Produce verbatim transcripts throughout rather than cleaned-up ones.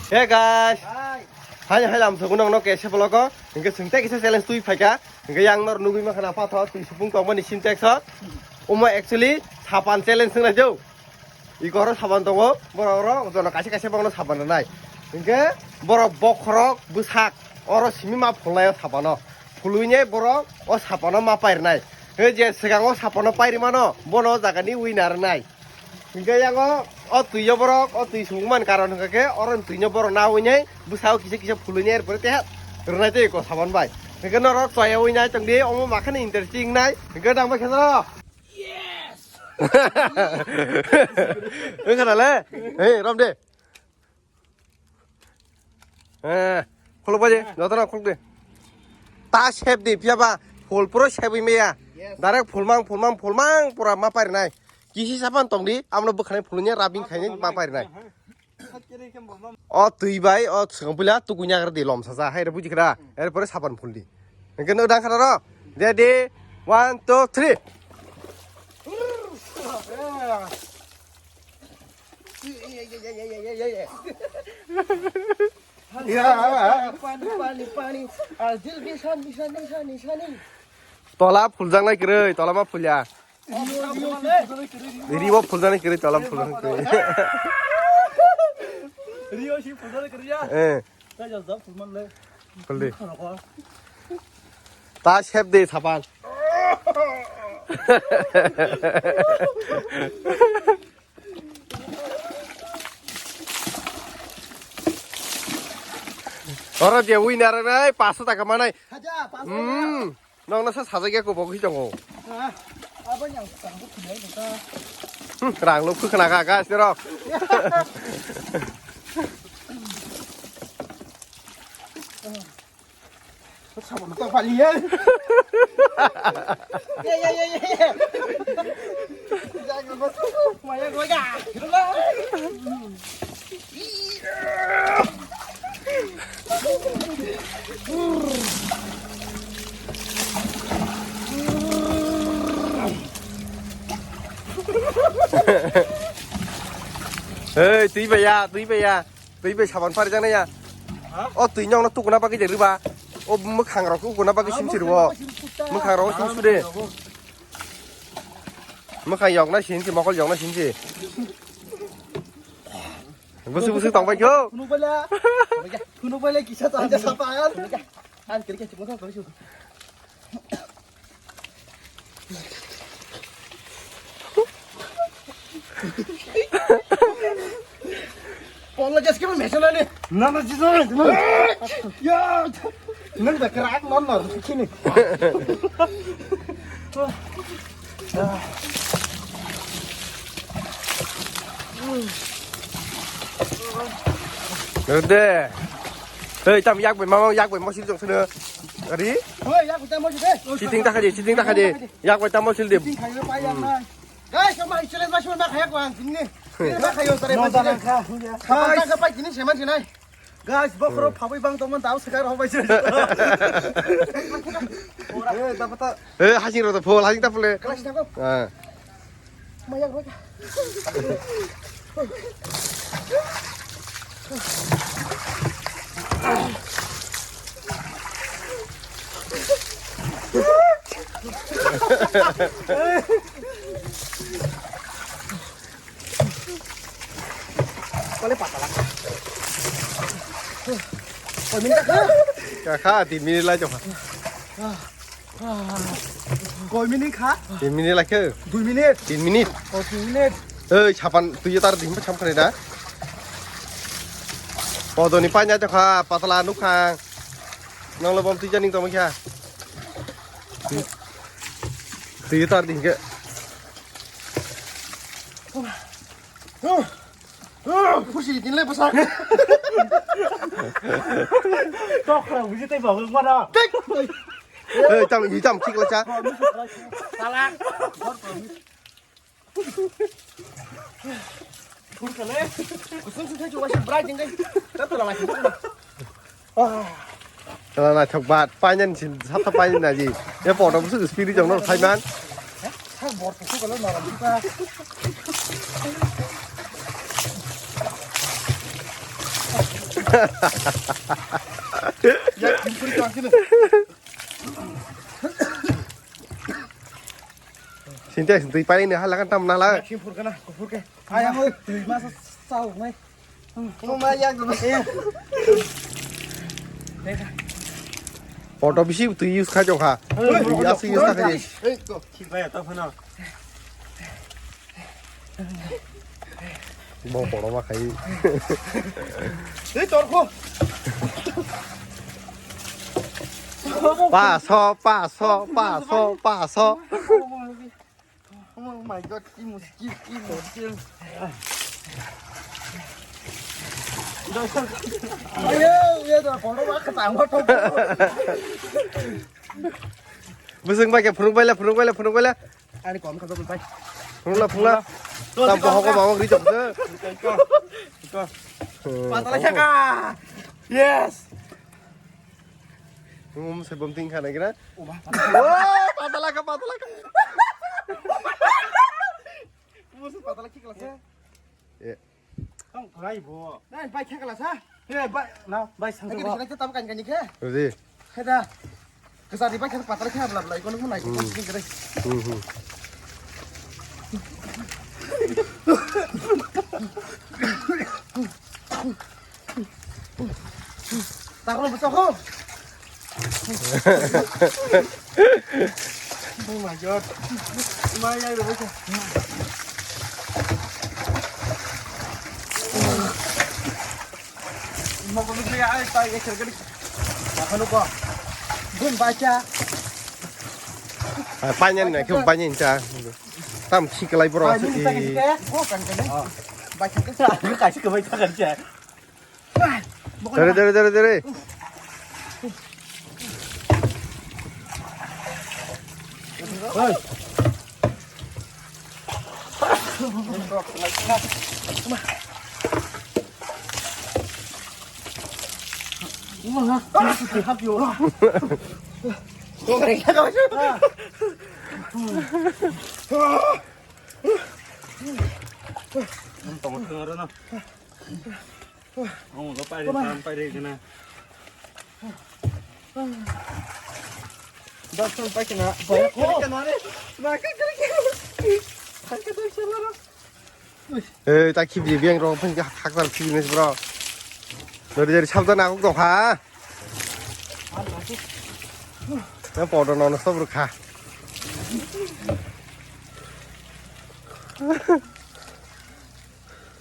Hey guys. Hai. Hai hai lam sogo nong no kese vlog o. Hingke sing tei kisa challenge twi phaika. Hingke yang nor nugui ma khana patho twi supung tong mani Sintex o. Omo actually sapan challenge sing lai jo. Iko oro sapan tongo. Borok oro jono kaisa kaisa bokno sapan rwnai. Hingke borok bokhorok bwsak oro simi ma phulnai o sapano. Phulwinai borok o sapano ma pairwnai. He je swkango sapano pairi mano bono o jagani winner rwnai. Hingke yango o twi o borok o twi sumung man karon hingke khe oro twi no borok na winai bwsao kisa kisa phulwinai er pore teha rwnai tei ko saban bai. Hingke norok chaya winai tongdi omo makhani interesting nai hingke dang bai khe norok. Yes. Wngkha na le? Hey, rom de. Eh, khuluk baje, jotono khuluk de. Ta sep de, phiya ba, phul puro sep wi meya. Yes. Direct phul mang, phul mang, phul mang, pura ma parinai. Kisi sapan tong di, amno bwkhani phulnya rubbing khaini ma parinai. O twi bai, o swkang puila tukunya agar di lom sasa, hai re buji kra, er pore sapan phul di. Hingke no dang khana ro. Ready, one, two, three. Pani, pani, pani. Ah, dil bisan, bisan, bisan, bisan. Tola phuljaknai kwrwi, tola ma phulya. Rio, rio, rio, rio. Rio phuljaknai kwrwi, tola phuljaknai kwrwi. Rio si phuljaknai kwrwi ya. Eh. Phuldi. Ta sep de sapan. Oro je winner nai paso taka manai. Haja, paso taka. Hmm. Nong nasa sajagya ko bo koi tongo. Ah, abo yang tangbo khulai nang ta. Hmm, rang lo khukna ka ga sero. Sabon to pali ya. Ya, ya, ya, ya, ya. Maya goya. Hey, twi bai ya, twi bai ya. Twi bai saban parijaknai ya. Ha? O twi nokno tukuna bagwi de riba. O mwkhang rok tukuna bagwi simsi rwo. Mwkhang rok simsi de. Mwkhang yokna sinsi, mokol yokna sinsi. Busu busu tong bai kho. Phunuk bai la. Phunuk bai la kisa ta ja sapan. An kiri kiri mo ta kori su. Polo jas kima mesela ni. Na na jisa na. Ya. Nang da krak non non kini. De. Hei, tam yak bai mama yak bai mosil jong sene. Ari? Hei, yak bai tam mosil de. Chiting ta khaji, chiting ta khaji. Yak bai tam mosil de. Chiting khayo pa yak na. Guys, kama challenge ma shuma khaya ko ang sini. Ini ma khayo tare ma sini. Kama ta ka pai sini seman sinai. Guys, bokhoro phabwi bang tongmani tao swkang rok bai se. Eh, ta pata. Eh, hasing rok ta phol, hasing ta phole. Kelas tako. Ah. Mayak rok. Kole patala. Koi minit kha? Kha, kha, tin minit lai jokha. Koi minit kha? Tin minit lai khe. Dui minit. Tin minit. Oh, tin minit. Ei, sapan twi tar dihim sam khare da. Podoni panya jokha, patala nukhang. Nang lo bom twi janing tong kha. Twi tar dihim khe. Pusi din le pasak. Tok ra buji tei bagul mana. Ei, tam, i tam, thik la cha. Salah. Kusung sung thai chuwa si brai jeng dai. Tap tala lai. Tala naithok bat, painani sin, sapta painani naji. E poto busu speed jong no thaiman. Thang bor kusung kala naram kita. Sintex twi painani hala kan tam nala. Yak simpur kana, kufur ke. Ayang oi, twi masa sauk nai. Mo ma yak do. Poto bisi twi use khai jokha. Twi use khai. Ei, to. Thik bai, to phano. Bo poro ma khai. Ei, torko. Paso, paso, paso, paso. Oh my God, ki muskil, ki muskil. Ayo, ya da, poro ma kata mo to. Bwswng bai khe phunuk bai le, phunuk bai le, phunuk bai le. Ani kom kha bai. Phunuk la, phunuk la. Tam bohok o mawang ri chok se. Patala khaka. Yes. Ngum se bom ting khana kira. Oba. Oh, patala kha, patala kha. Ngum se patala khikla se. Eh. Tang khlai bo. Nai bai khakla sa. He bai na bai sang. Nai kiri sinai tam kan kan ni khe. Ready. He da. Kasa di bai khak patala khak bla bla ikon mo nai kan kiri. Hmm, hmm. Tarno bwsa ho. Oh my God. Ma ya ro bwsa. Ma ko ni ya ai ta ye kher kher. Ma ko ko. Bun bacha. Panyan na khe panyan cha. Tam khiklai bro. Ko kan kan. Bacha. Ka shi ka bai ta kan cha. Dere, dere, dere, dere. Tong thang aro no. Ang ulo pairi, tam pairi kena. Dos ton pai kena. Bai ko. Kena re. Bai ka kena. Bai ka dos ton aro. Eh, ta khibri biang rok phin ka khaktar khibri nes bro. Dari dari sabda na kok dong ha. Na podo nono sabur kha.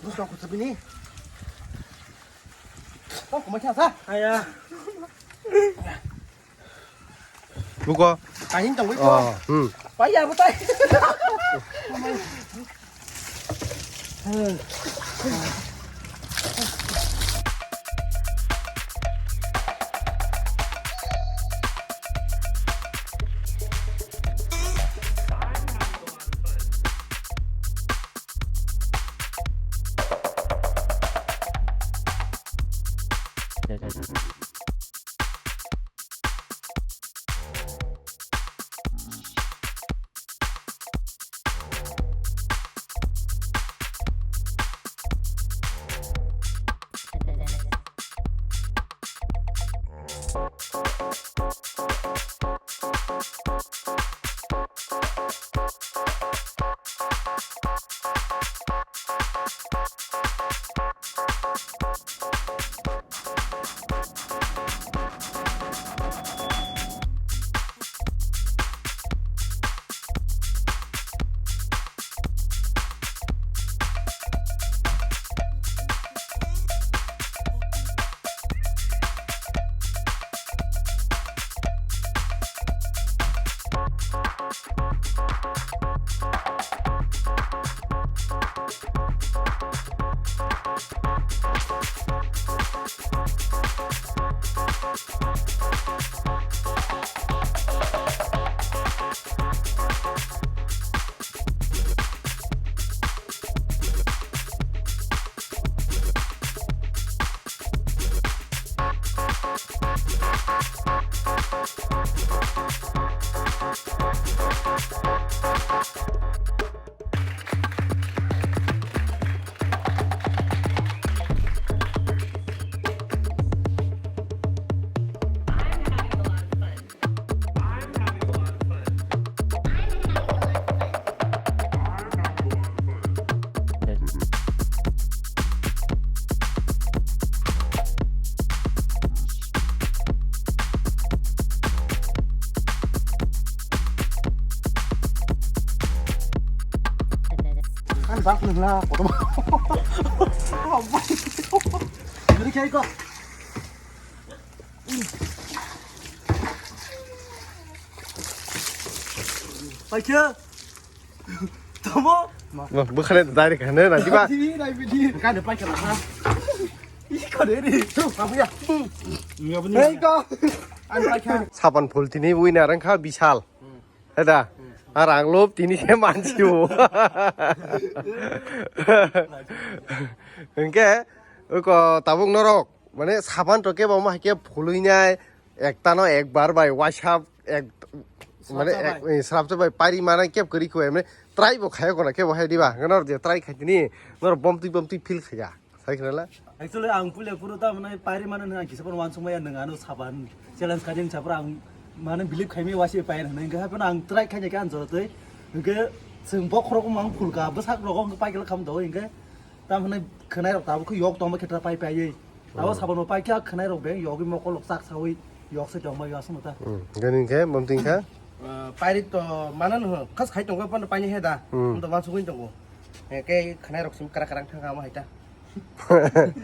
Bus kok kutu bini. Oh, kuma kya sa? Aya. Buko. Kain tong wiko. Oh, hmm. Paya butai. Tak nang la, kotor. Jadi kayak kok. Paikha. Tamo. Bwkhane direct hane na diba. Di, dai bidi. Ka de paikha ha. Ih, ka de ri. Tu, abu ya. Hei, ko. An paikha. Sapan phul tini winner wngkha Bishal. Heda. Arang lop tini se mansiu. Hingke uko tabuk norok mane sapan to kebo ma ke phului nai, ekta no ekbar bai waisa ek mane srapsa bai pari mana kep kori ko mane try bo khayo kona kebo hai diba norok je try khai tini norok bom tui bom tui feel khaya. Sai khna la. Actually, ang puila puro ta mane pairi mano nang kisa pon wansuk maya nang ano saban challenge kajeng chapra ang mane believe khaimi wasi pair hwnwi hwnkhe haphano ang try khaina khe ang jora twi hwnkhe chwng bokhorok mang phulka bwsak rok hwnkhe paikhe kham do hwnkhe tamhwnwi khwnai rok tabuk khe yok tongma khetra pai paiwi abo saban bo paikhe khwnai rok beng yogwi mokol rok chak sawi yok se tongma yasano ta. Hmm, gani khe bamting kha. Pairi to mano no khas khai tongo pano paini heda. Hmm. Ando wansugwi tongo. Ke khwnai rok sim kara kara thang ama haita.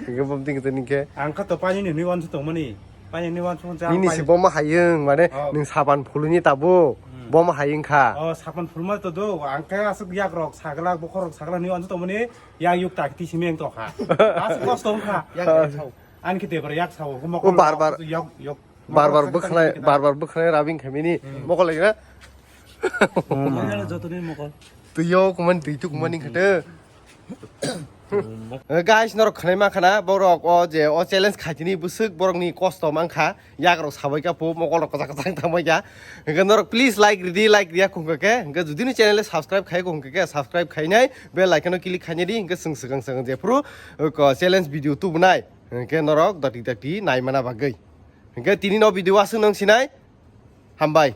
Hingke bom ting tini khe. Ang kha to pani ni hwnwi uansuk tongmani. Pani ni uansuk tong Nini si bom hayung mane Oh. Nung sapan phuluni tabuk. Hmm. Bom hayung kha. Oh, sapan phulma to do. Ang khe asuk yak rok sagla bokhor rok sagla ni uansuk tongmani. Yak yuk tak ti simi ang to kha. Asuk kosto wng kha. Yak yak sao. Ani khe debra yak sao. O bar bar. Yok yok. Bar bar bwkhanai bar bar bwkhanai rabing khamini. Hmm. Mokol lagi na. Mokol jotoni mokol. Twi yo kumani twi tu kumani khate. Eh, guys, norok khwnai ma khana, borok o je o challenge khaitini bwswk borokni kosto mankha, yagrok sabai kha po, mokol rok kwchak kwchak tangbai kha. Hwnkhe norok please like ridi, like riya khungkha khe, hwnkhe judi ni channel le subscribe khai khungkha khe, subscribe khainai, bell icon o click khainai di, hwnkhe chwng swkang swkang jephru, o ko challenge video tubunai, hwnkhe norok dakti dakti nai mana bagwi. Hwnkhe tini no video aswk nang sinai, hambai.